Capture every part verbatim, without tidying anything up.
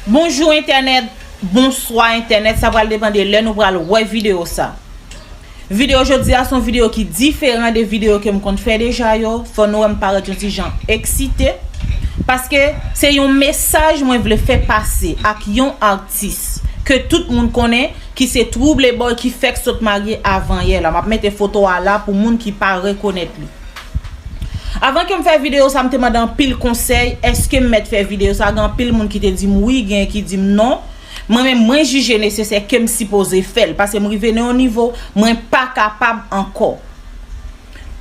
Bonjou entènèt, bonswa entènèt, sa pral depann de lè nou pral wè videyo sa. Videyo jodi a se yon videyo ki diferan de videyo ke m konn fè deja yo. Fò nou wè m parèt yon ti jan eksite. Paske se yon mesaj mwen vle fè pase ak yon atis ke tout moun konnen, ki se Trouble Boy ki fèk sot marye avan yè la. M ap mete foto a la pou moun ki pa rekonèt li. Avan ke m fè videyo sa, m te mande anpil konsèy, èske m mèt fè videyo sa? Gen anpil moun ki te di m wi, gen ki di m non. Mwen menm, mwen jije nesesè ke m sipoze fè l, paske m rive nan yon nivo, mwen pa kapab ankò.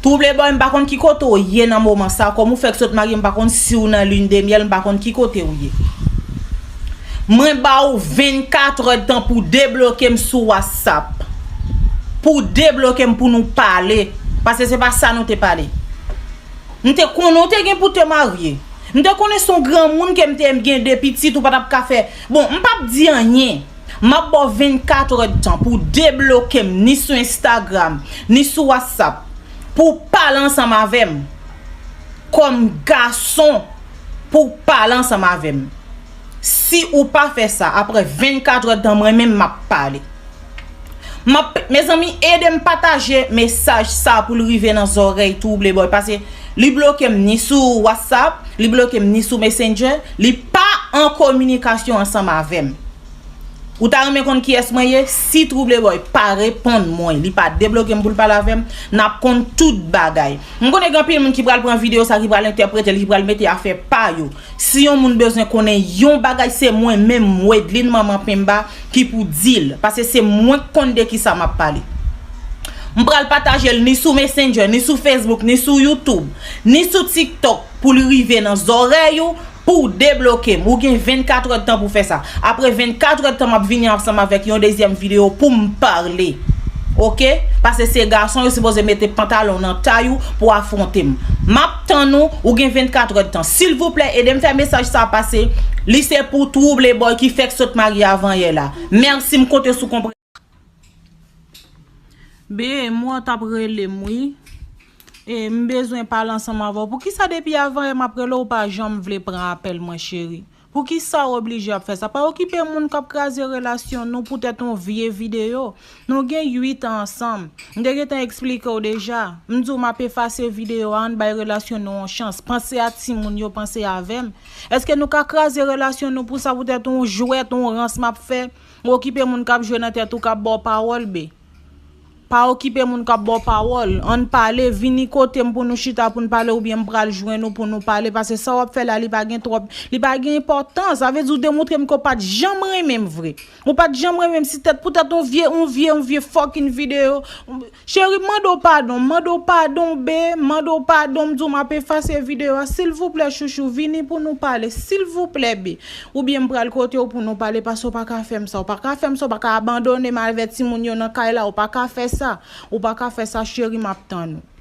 Trouble Boy, m pa konn ki kote w ye nan moman sa, kòm ou fèk sot marye, m pa konn si w nan lune de miel, m pa konn ki kote w ye. Mwen ba w vennkat èdtan pou debloke m sou WhatsApp. Pou debloke m pou nou pale. Paske se pa sa nou te pale. M te konnen w te gen pou te marye. M te konnen se yon granmoun ke m te, m gen de pitit, ou pa t ap ka fè. Bon, m p ap di anyen. M ap ba w vennkat èdtan pou debloke m, ni sou Instagram, ni sou WhatsApp, pou w pale ansanm avè m. Kòm gason, pou w pale ansanm avè m. Si ou pa fè sa, apre vennkat èdtan, mwen menm, m ap pale. M ap, mezanmi, ede m pataje mesaj sa pou l rive nan zòrèy Trouble Boy, paske li bloke m ni sou WhatsApp, li bloke m ni sou Messenger, li pa an kominikasyon ansanm avè m. Ou ta renmen konn kiyès mwen ye? Si Trouble Boy pa reponn mwen, li pa debloke m pou l pale avè m, n ap konn tout bagay. M konnen gen anpil moun ki pral pran videyo sa, ki pral entèprete l, ki pral mete afè pa yo. Si yon moun bezwen konnen yon bagay, se mwen menm, Wedlin Manman Penba, ki pou di l. Paske se mwen k konn de kisa m ap pale. M pral pataje l ni sou Messenger, ni sou Facebook, ni sou YouTube, ni sou TikTok pou l rive nan zòrèy ou, pou w debloke m. Ou gen vennkat èdtan pou fè sa. Apre vennkat èdtan, m ap vini ansanm avèk yon dezyèm videyo pou m pale. Oke? Paske se gason yo sipoze mete pantalon nan tay ou pou afwonte m. M ap tann ou, ou gen vennkat èdtan. Silvouplè, ede m fè mesaj sa pase. Li se pou Trouble Boy ki fèk sot marye avan yè la. Mèsi, m konte sou konpre. Be, mwen t ap rele m wi. E, m bezwen pale ansanm avè w. Poukisa depi avan yè m ap rele w, ou pa janm vle pran apèl mwen, cheri? Poukisa w oblije ap fè sa? Pa okipe moun k ap kraze relasyon nou poutèt yon vye videyo. Nou gen uit an ansanm. M te gentan eksplike w deja. M di w m ap efase videyo a, ann bay relasyon nou yon chans. Panse a timoun yo, panse avè m. Èske nou ka kraze relasyon nou pou sa, poutèt yon jwèt, yon rans m ap fè? Ou okipe moun k ap jwe nan tèt ou, k ap ba w pawòl, be. Pa okipe moun k ap ba w pawòl. Ann pale, vini kote m pou nou chita, pou n pale, oubyen m pral jwenn ou pou nou pale, paske sa w ap fè la, li pa gen twòp, li pa gen enpòtans. Sa vle di w demontre m ke w pa t janm renmen m vre. Ou pa t janm renmen m si tèt, poutèt yon vye, yon vye, yon vye fucking videyo. Cheri, m mande w padon, m mande w padon, be, m mande w padon, m di w m ap efase videyo a. Silvouplè, chouchou, vini pou nou pale. Silvouplè, be. Oubyen m pral kote w pou nou pale, paske w pa ka fè m sa. Ou pa ka fè m sa, ou pa ka abandone m avè timoun yo nan kay la, ou pa ka fè sa. Ou pa ka fè sa, cheri, m ap tann ou.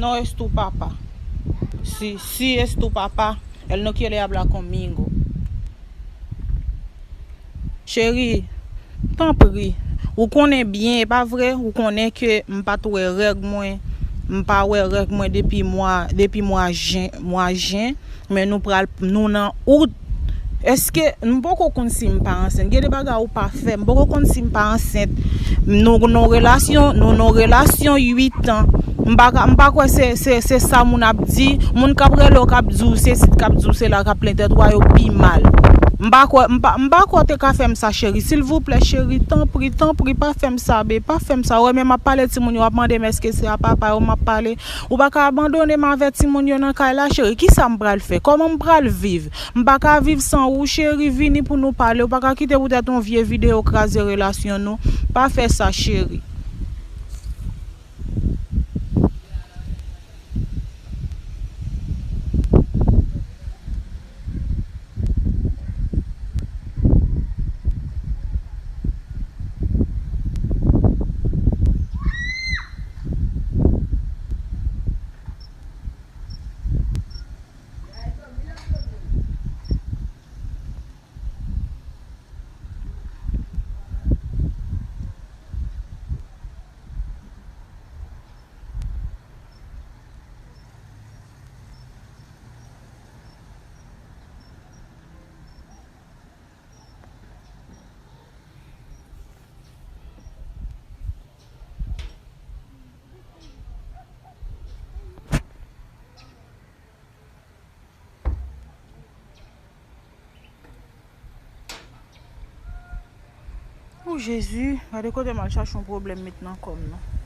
No es tu papá. Si, si es tu papá, él no quiere hablar conmigo. Cheri, tanpri, ou konnen byen, e pa vre? Ou konnen ke m pa t wè règ mwen, m pa wè règ mwen depi mwa, depi mwa jen, mwa jen. Men nou pral, nou nan out. Èske, m poko konn si m pa ansent. Gen de bagay ou pa fè. M poko konn si m pa ansent. Nou nan relasyon, nou nan relasyon uit an. M pa ka, m pa kwè se, se, se sa moun ap di. Moun k ap rele w, k ap di w sesi, k ap di w sela, k ap plen tèt ou a, yo pi mal. M pa kwè, m pa, m pa kwè w te ka fè m sa, cheri. Silvouplè, cheri, tanpri, tanpri, pa fè m sa, be, pa fè m sa. Ou wè, men m ap pale timoun yo, w ap mande m èske se a papa yo m ap pale. Ou pa ka abandone m avè timoun yo nan kay la, cheri. Kisa m pral fè? Kòman m pral viv? M pa ka viv san ou, cheri. Vini pou nou pale. Ou pa ka kite poutèt yon vye videyo kraze relasyon nou. Pa fè sa, cheri. O Jezi, gade kote m al chache yon pwoblèm met nan kò m nan.